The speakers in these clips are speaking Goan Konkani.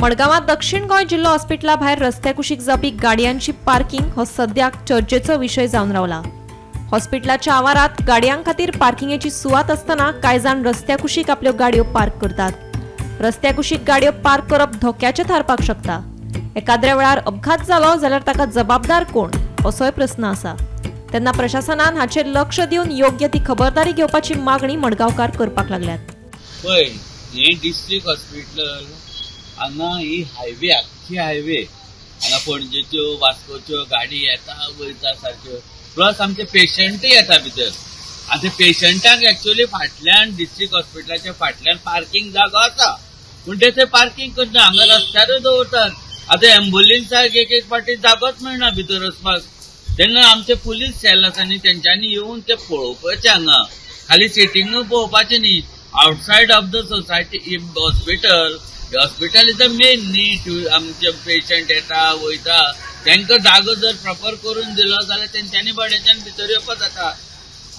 मडगांवां दक्षिण गोंय जिल्लो हॉस्पिटला भायर रस्त्या कुशीक जावपी गाडयांची पार्किंग हो सद्याक चर्चेचो विशय जावन रावला. हॉस्पिटलाच्या आवारात गाडयां खातीर पार्किंगेची सुवात आसतना कांय जाण रस्त्या कुशीक आपल्यो गाडयो पार्क करतात. रस्त्या कुशीक गाडयो पार्क करप धोक्याचें थारपाक शकता. एकाद्र्या वेळार अपघात जालो जाल्यार ताका जबाबदार कोण असोय प्रस्न आसा. तेन्ना प्रशासनान हाचेर लक्ष दिवन योग्य ती खबरदारी घेवपाची मागणी मडगांवकार करपाक लागल्यात. पळय हें डिस्ट्रिक्ट हॉस्पिटल हांगा ही हायवे, आख्खी हायवे हांगा पणजेच्यो वास्कोच्यो गाडी येता वयता सारक्यो, प्लस आमचे पेशंटूय येता भितर. आतां पेशंटांक एक्चुअली फाटल्यान डिस्ट्रिक्ट हॉस्पिटलाच्या फाटल्यान पार्किंग जागो आसा, पूण ते थंय पार्किंग करना, हांगा रस्त्यारूय दवरतात. आतां एम्बुलन्साक एक एक फावटी जागोच मेळना भितर वचपाक. तेन्ना आमचे पुलीस सेल आसा न्ही, तेंच्यांनी येवन ते पळोवपाचें, हांगा खाली सिटींगूय पळोवपाचें न्ही. Outside of the society hospital, hospital is the main न्ही, आमचे पेशंट येता वयता तांकां जागो जर प्रॉपर करून दिलो जाल्यार तेंच्यांनी बड्याच्यान भितर येवपा जाता.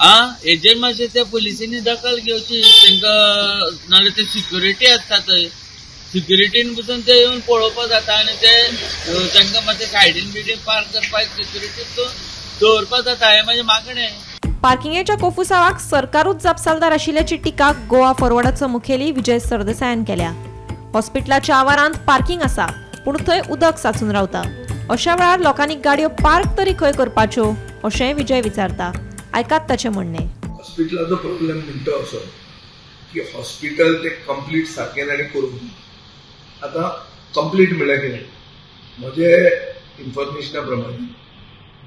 आं, हेजेर मातशें त्या पुलिसांनी दखल घेवची, तांकां नाल्यार ते सिक्युरिटी आसता थंय, सिक्युरिटीन पसून ते येवन पळोवपा जाता आनी ते तांकां मातशें सायडीन बिडीन पार्क करपाक सिक्युरिटी दवरपा जाता, हें म्हाजें मागणें. पार्किंगेच्या कोफुसावाक सरकारूच जापसालदार आशिल्ल्याची टिका गोवा फॉरवर्डाचो मुखेली विजय सरदेसायान केल्या. हॉस्पिटलाच्या आवारांत पार्किंग आसा पूण थंय उदक साचून रावता. अशा वेळार लोकांनी गाडयो पार्क तरी खंय करपाच्यो अशेंय विजय विचारता. आयकात ताचें म्हणणें. हॉस्पिटलाचो प्रॉब्लेम म्हणटा असो की हॉस्पिटल ते कंप्लीट सारकें ताणें करूंक ना. आतां कंप्लीट म्हणल्यार कितें, म्हजे इन्फॉर्मेशना प्रमाणे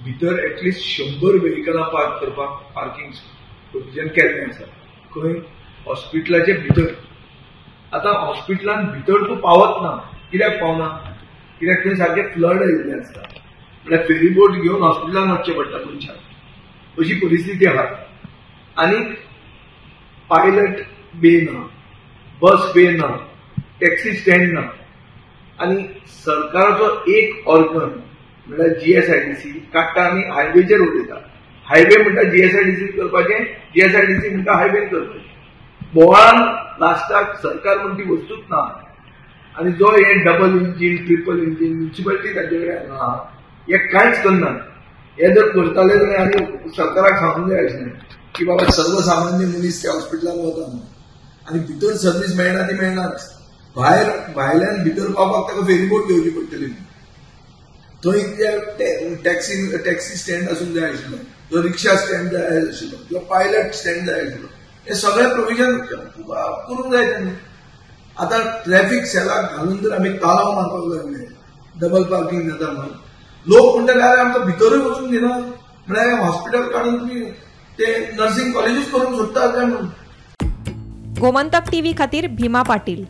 भितर एटलिस्ट 100 व्हेकलां पार्क करपाक पार्किंग प्रोविजन केल्लें आसा खंय, हॉस्पिटलाचे भितर. आतां हॉस्पिटलान भितर तूं पावत ना. कित्याक पावना? कित्याक थंय सारकें फ्लड आयिल्लें आसता, म्हणल्यार फेरीबोट घेवन हॉस्पिटलान वचचें पडटा मनशाक, अशी परिस्थिती आसा. आनीक पायलट बे ना, बस बे ना, टॅक्सी स्टँड ना. आनी सरकाराचो एक ऑर्गन म्हणल्यार GSIDC काडटा आनी हायवेचेर उडयता. हायवे म्हणटा GSIDC करपाचें, GSIDC म्हणटा हायवेन करपाचें. बोवाळान लास्टाक सरकार म्हण ती वस्तूच ना. आनी जो हे double engine, triple engine municipality ताचे कडेन आहा, हे कांयच करना. हे जर करताले जाल्यार आनी सरकाराक सांगूंक जाय आशिल्लें की बाबा सर्वसामान्य मनीस त्या हॉस्पिटलान वता म्हणून, आनी भितर सर्वीस मेळना ती मेळनाच, भायर भायल्यान भितर पावपाक ताका फेरीबोट घेवची पडटली. थंय टॅक्सी स्टँड आसूंक जाय आशिल्लो, जो रिक्षा स्टँड जाय आशिल्लो, जो पायलट स्टँड जाय आशिल्लो, हे सगळे प्रोविजन करूंक जाय तांणी. आतां ट्रॅफिक सेलाक घालून जर आमी तालांव मारपाक लागले डबल पार्किंग जाता म्हणून, लोक म्हणटाले अरे आमकां भितरूय वचूंक दिना, म्हळ्यार हॉस्पिटल काडून तुमी ते नर्सिंग कॉलेजूच करूंक सोदता काय म्हणून. गोमंतक टीव्ही खातीर भीमा पाटील.